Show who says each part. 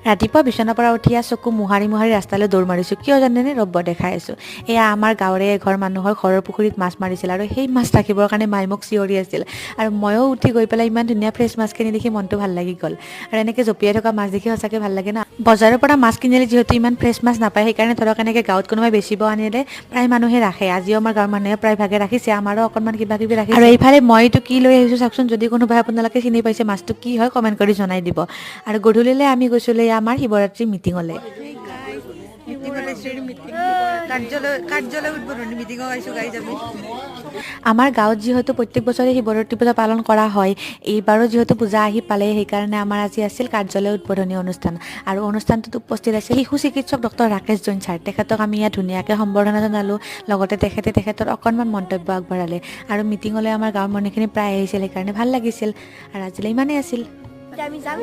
Speaker 1: ৰাতিপুৱা বিচনাৰ পৰা উঠি চকু মোহাৰি মোহাৰি ৰাস্তালৈ দৌৰ মাৰিছোঁ। কিয় জানেনে? ৰ'ব, দেখাই আছোঁ। এয়া আমাৰ গাঁৱৰে এঘৰ মানুহৰ ঘৰৰ পুখুৰীত মাছ মাৰিছিল আৰু সেই মাছ ৰাখিবৰ কাৰণে মায়ে মোক চিঞৰি আছিল। আৰু ময়ো উঠি গৈ পেলাই ইমান ধুনীয়া ফ্ৰেছ মাছখিনি দেখি মনটো ভাল লাগি গ'ল। আৰু এনেকৈ জঁপিয়াই থকা মাছ দেখি সঁচাকৈ ভাল লাগে ন? বজাৰৰ পৰা মাছ কিনিলে যিহেতু ইমান ফ্ৰেছ মাছ নাপায়, সেইকাৰণে ধৰক এনেকৈ গাঁৱত কোনোবাই বেচিব আনিলে প্ৰায় মানুহে ৰাখে। আজিও আমাৰ গাঁৱৰ মানুহে প্ৰায়ভাগে ৰাখিছে, আমাৰো অকণমান কিবা কিবি ৰাখিছে। আৰু এইফালে মই এইটো কি লৈ আহিছোঁ চাওকচোন। যদি কোনোবাই আপোনালোকে চিনি পাইছে মাছটো কি হয়, কমেণ্ট কৰি জনাই দিব। আৰু গধূলিলৈ আমি গৈছিলোঁ এই আমাৰ শিৱৰাত্ৰি মিটিঙলৈ।
Speaker 2: কাৰ্যালয় উদ্বোধনী মিটিঙত আহিছোঁ গাইজ আমি।
Speaker 1: আমাৰ গাঁৱত যিহেতু প্ৰত্যেক বছৰে শিৱৰাত্ৰি পূজা পালন কৰা হয়, এইবাৰো যিহেতু পূজা আহি পালে, সেইকাৰণে আমাৰ আজি আছিল কাৰ্যালয় উদ্বোধনী অনুষ্ঠান। আৰু অনুষ্ঠানটোত উপস্থিত আছিল শিশু চিকিৎসক ডক্টৰ ৰাকেশ জৈন ছাৰ। তেখেতক আমি ইয়াত ধুনীয়াকৈ সম্বৰ্ধনা জনালোঁ, লগতে তেখেতে তেখেতৰ অকণমান মন্তব্য আগবঢ়ালে। আৰু মিটিঙলৈ আমাৰ গাঁৱৰ মানুহখিনি প্ৰায় আহিছিল, সেইকাৰণে ভাল লাগিছিল। আৰু আজিলৈ ইমানেই আছিল।
Speaker 3: এতিয়া আমি যাম।